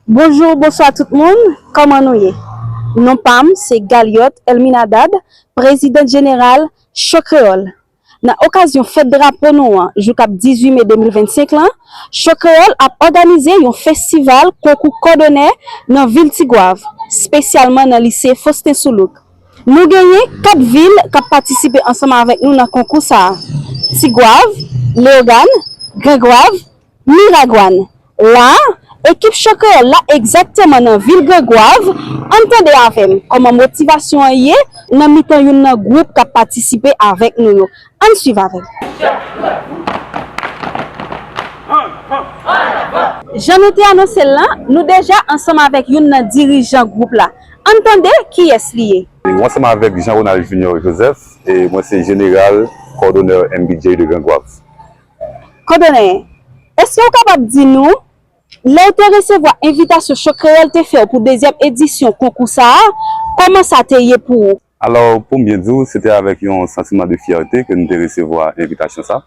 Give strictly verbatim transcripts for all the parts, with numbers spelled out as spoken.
Bonjou, bonswa tout moun, kòman nou ye? Non pa m se Galyot Elminadad, prezidan jeneral Cho Kreyòl. Nan okazyon fèt drapo nou an, jou k ap dizuit me de mil vennsenk lan, Cho Kreyòl ap òganize yon festival konkou kòdonè nan vil Tigwav, espesyalman nan lise Faustin Soulouque. Nou genyen kat vil k ap patisipe ansanm avèk nou nan konkou sa a: Tigwav, Leyogàn, Grangwav, Miragwàn. La a, ekip Cho Kreyòl la egzakteman nan vil Grangwav. Ann tande avè m kòman motivasyon an ye nan mitan youn nan gwoup k ap patisipe avèk nou yo. Ann swiv avè m. Jan nou te anonse l lan, nou deja ansanm avèk youn nan dirijan gwoup la. Ann tande kiyès li ye. Ou ansanm avèk Jean Ronald Junior Joseph, e mwen se jeneral, kòdonè M B J de Grangwav. Kòdonè, èske w kapab di nou, lè w te resevwa envitasyon Cho Kreyòl te fè w pou dezyèm edisyon konkou sa a, kòman sa te ye pou ou? Alò, pou m byen di w, se te avèk yon santiman de fyète ke nou te resevwa envitasyon sa.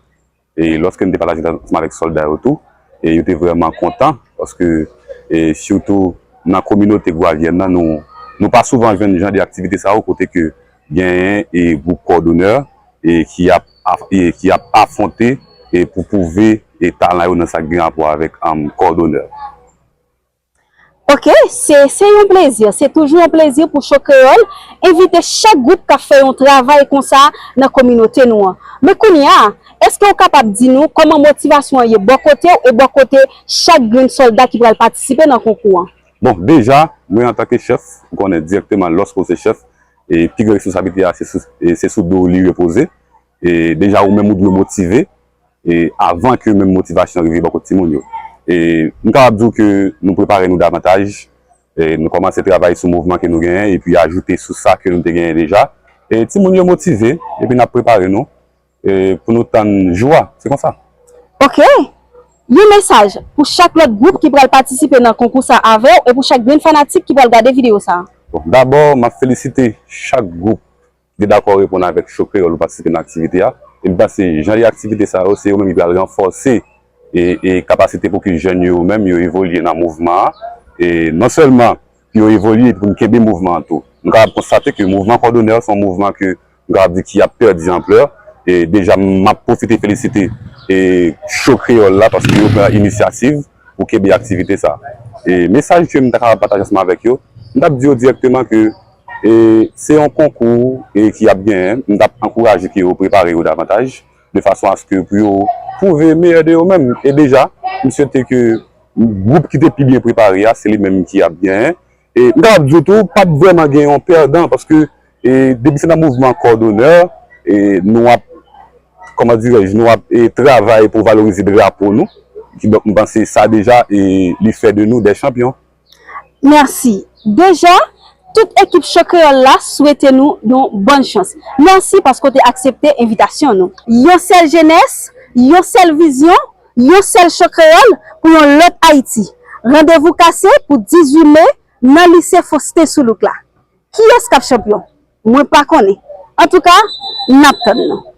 E lòske nou te pataje ansanm avèk sòlda yo tou, e yo te vrèman kontan, paske, e sitou nan kominote gwavyèn nan, nou, nou pa souvan jwenn jan de aktivite sa yo, kote ke genyen e gwoup kòdonè, e ki ap, af-, e ki ap afwonte, e pou pwouve, e talan yo nan sa k gen rapò avèk, um, kòdonè. Ok, se, se yon plezi, se toujou yon plezi pou Cho Kreyòl envite chak gwoup k ap fè yon travay konsa nan kominote nou an. Men kounye a, èske w kapab di nou kòman motivasyon an ye bò kote w e bò kote chak grenn sòlda ki pral patisipe nan konkou an? Bon, deja, mwen antanke chèf, ou konnen dirèkteman lòske w se chèf, e pi gran responsablite a se sou, e se sou do w li repoze. E deja, ou menm ou dwe motive, e avan ke menm motivasyon rive bò kot timoun yo. E m kapab di w ke nou prepare nou davantaj, e nou kòmanse travay sou mouvman ke nou genyen, epi ajoute sou sa ke nou te genyen deja. E timoun yo motive, epi n ap prepare nou, e pou nou tann jou a, se konsa. Ok. Yon mesaj pou chak lòt gwoup ki pral patisipe nan konkou sa avè w e pou chak grenn fanatik ki pral gade videyo sa. Bon, dabò, m ap felisite chak gwoup ki te dakò reponn avèk Cho Kreyòl pou patisipe nan aktivite a. E m panse jan de aktivite sa yo, se yo menm ki pral ranfòse e, e kapasite pou ke jèn yo menm yo evolye nan mouvman an. E non sèlman pou yo evolye, epi pou n kenbe mouvman an tou. Nou kapab konstate ke mouvman kòdonè se yon mouvman ke nou kapab di ki ap pèdi anplè. E deja, m ap pwofite felisite e Cho Kreyòl la paske yo pran inisyativ pou kenbe aktivite sa. E mesaj ke m ta kapab pataje ansanm avèk yo, m t ap di yo dirèkteman ke, e, se yon konkou, e, ki ap genyen, m t ap ankouraje ke yo prepare yo davantaj, de fason aske pou yo pwouve meyè de yo menm. E deja, m swete ke gwoup ki te pi byen prepare a, se li menm ki ap genyen. E m kapab di w tou, p ap vrèman gen yon pèdan, paske, e, depi se nan mouvman kòdonè, e, nou ap, kòman dirèj, nou ap, e, travay pou valorize drapo nou. Kidonk, m panse sa deja, e, li fè de nou de chanpyon. Mèsi. Deja, tout ekip Cho Kreyòl la swete nou yon bòn chans. Mèsi paske w te aksepte envitasyon nou. Yon sèl jenès, yon sèl vizyon, yon sèl Cho Kreyòl pou yon lòt Ayiti. Randevou kase pou dizuit me nan lise Faustin Soulouque la. Kiyès k ap chanpyon? Mwen pa konnen. Antouka, n ap tann nou.